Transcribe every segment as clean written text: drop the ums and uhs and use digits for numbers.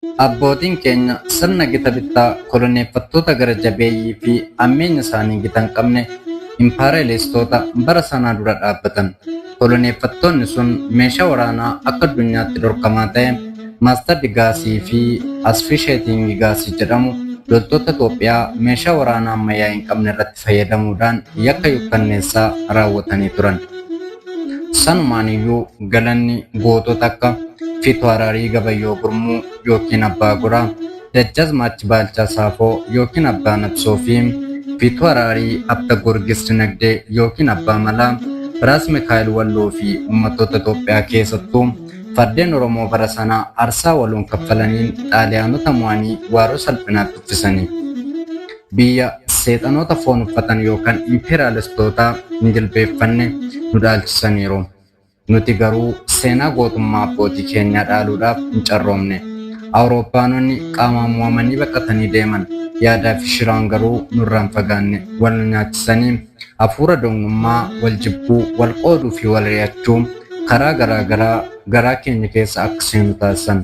Abbootiin keenya sirna gita bittaa koloneeffattoota gara jabeeyyii fi hammeenya isaanii gita hin qabne impaayeraalistoota bara sanaa dura dhaabbatan. Koloneeffattoonni sun meeshaa waraanaa akka addunyaatti dhorkamaa ta'e mustard gaasii fi asphyxiating gaasii jedhamu loltoota Itoophiyaa meeshaa waraanaa ammayyaa hin qabne irratti fayyadamuudhaan yakka yukkanneessaa raawwatanii turan. Sanumaan iyyuu galanni gootota akka Fiitwaaraarii Gabayyoo Gurmuu yookiin Abbaa Goraa, Dajjaazmaach Baalchaa Saafoo yookiin Abbaa Nabsoo fi Fiitwaaraarii Abta Goorgis Dinagdee yookiin Abbaa Malaa, Raas Mikaa'el Walloo fi uummattoota Itoophiyaa keessattuu fardeen Oromoo bara sanaa aarsaa waloon kaffalaniin Xaaliyaanota mo'anii waaroo salphinaatti uffisanii. Biyya seexanoota foon uffatan yookaan impeeraalistoota hin jilbeeffanne nu dhaalchisaniiru. Nuti garuu seenaa gootummaa abbootii keenyaa dhaaluudhaaf hin carroomne. Awurooppaanonni qaamaan mo'amanii baqatanii deeman. Yaadaa fi shiraan garuu nurraa hin fagaanne. Wal nu nyaachisanii hafuura doqnummaa, wal jibbuu, wal qooduu fi wal ri'achuu karaa garaa garaa garaa keenya keessa akka seenu taasisan.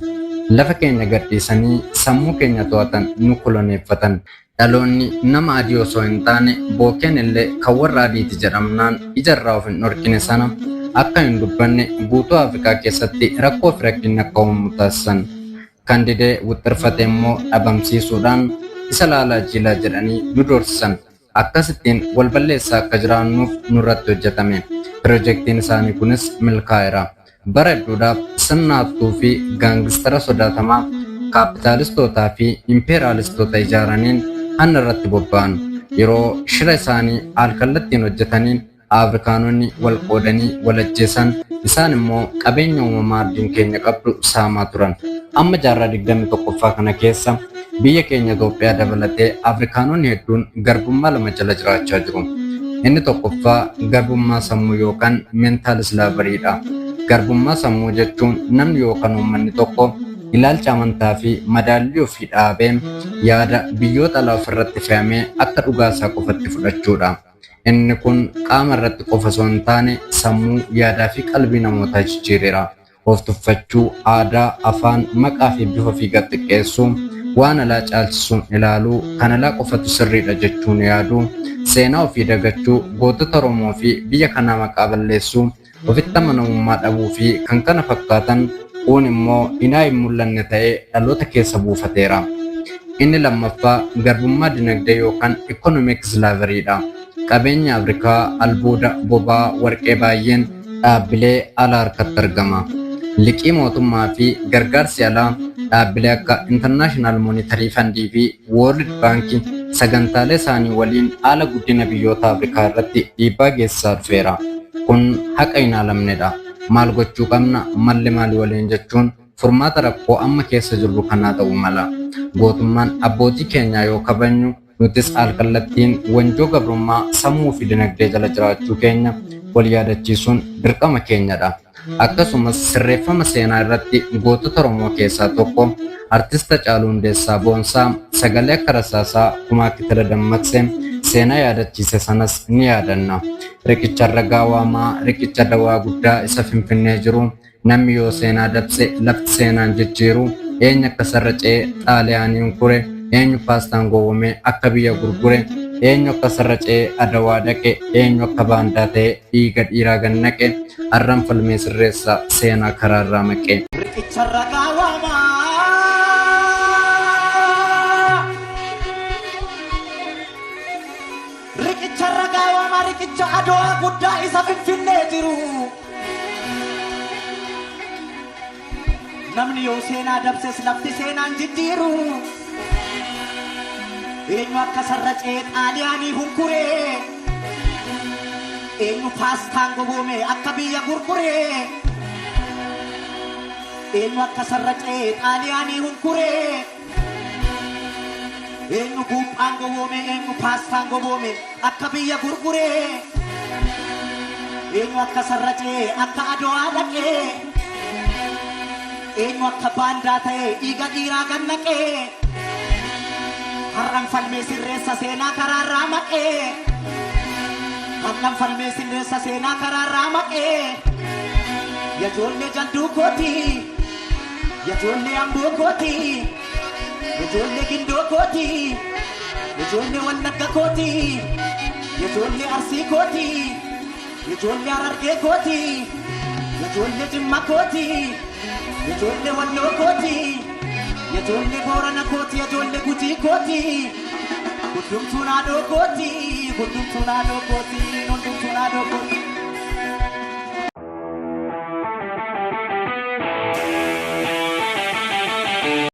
Lafa keenya gadhiisanii sammuu keenya to'atan, nu koloneeffatan. Dhaloonni nama adii osoo hin taane bookeen illee kan warra adiiti jedhamnaan ijarraa of hin dhorkine sana akka hin dubbanne guutuu Afrikaa keessatti rakkoo fi rakkinni akka uumamu taasisan. Kan didee wixxirfate immoo dhabamsiisuudhaan isa laalaa jiilaa jedhanii nu doorsisan. Akkasittiin wal balleessaa akka jiraannuuf nurratti hojjetame. Pirojektiin isaanii kunis milkaa'eera. Bara hedduudhaaf sirna hattuu fi gaangistara sodaatamaa kaappitaalistootaa fi impeeraalistoota ijaaraniin hanna irratti bobba'an. Yeroo shira isaanii al-kallattiin hojjetaniin Afrikaanonni wal qoodanii wal ajjeesan, isaan immoo qabeenya uumamaa ardiin keenya qabdu saamaa turan. Amma jaarraa 21ffaa kana keessa biyya keenya Itoophiyaa dabalatee Afrikaanonni hedduun garbummaa lama jala jiraachaa jiru. Inni tokkoffaa garbummaa sammuu yookaan mental slavery dha. Garbummaa sammuu jechuun namni yookaan uummanni tokko ilaalcha amantaa fi madaallii ofii dhaabee yaada biyyoota alaa ofirratti fe'amee akka dhugaasaa qofatti fudhachuudha. Inni kun qaama irratti qofa osoo hin taane sammuu, yaadaa fi qalbii namootaa jijjiireera. Of tuffachuu, aadaa, afaan, maqaa fi bifa ofii gad xiqqeessuu, waan alaa caalchisuun ilaaluu, kan alaa qofatu sirriidha jechuun yaaduu, seenaa ofii dagachuu, gootota Oromoo fi biyya kanaa maqaa balleessuu, ofitti amanamummaa dhabuu fi kan kana fakkaatan kuun immoo inaa hin mul'anne ta'ee dhaloota keessa buufateera. Inni lammaffaa garbummaa dinagdee yookaan economic slavery dha. Qabeenya Afrikaa albuuda, boba'aa, warqee baay'een dhaabbilee alaa harkatti argama. Liqii mootummaa fi gargaarsi alaa dhaabbilee akka International Monetary Fund fi World Bank sagantaalee isaanii waliin haala guddina biyyoota Afrikaa irratti dhiibbaa geessisaa dhufeera. Kun haqa hin haalamnedha. Maal gochuu qabna? Malli maali waliin jechuun furmaata rakkoo amma keessa jirru kanaa ta'uu mala. Gootummaan abbootii keenyaa yoo kabajnu nutis al-kallattiin wanjoo gabrummaa sammuu fi dinagdee jala jiraachuu keenya wal yaadachiisuun dirqama keenyadha. Akkasumas sirreeffama seenaa irratti gootota Oromoo keessaa tokko Artist Hacaaluu Hundeessaa Boonsaa sagalee akka rasaasaa kumaa kitila dammaqse seenaa yaadachiise sanas ni yaadanna. Riqicha ragaa waamaa, riqicha dawaa guddaa isa Finfinnee jiru, namni yoo seenaa dabse lafti seenaan jijjiiru, eenyu akka sarara ce'ee Xaaliyaaniin kure, eenyu paastaan gowwomee akka biyya gurgure, eenyu akka sarara ce'ee Adawaa dhaqe, eenyu akka baandaa ta'ee dhiiga dhiiraa gannaqe, arran falmee sirreessa seenaa karaarraa maqe. Riqicha ragaa waamaa. Riqicha ragaa waamaa, riqicha Adowaa guddaa isa Finfinnee jiru. Namni yoo seenaa dabses lafti seenaan jijjiiru. Eenyu akka sarara ce'ee Xaaliyaanii hunkuree? Eenyu paastaan gogoome akka biyya gurguree? Eenyu akka sarara ce'ee Xaaliyaanii hunkuree? Eenyu buuphaan gogoome, eenyu paastaan gogoome akka biyya gurguree? Eenyu akka sarara ce'ee akka Adowaa dhaqee? Eenyu akka baandaa ta'ee dhiiga dhiiraa gannaqee? Har'an falmee sirreessa seenaa karaarraa maqee. Har'an falmee sirreessa seenaa karaarraa maqee. Yajoollee jalduu kooti. Ijoollee Amboo kooti, ijoollee Gindoo kooti, ijoollee Wallagga kooti, ijoollee Arsii kooti, ijoollee Harargee kooti, ijoollee Jimma kooti, ijoollee Walloo kooti, ijoollee Boorana kooti, ijoollee Gujii kooti, hundumtuu naadoo kooti, hundumtuu naadoo kooti.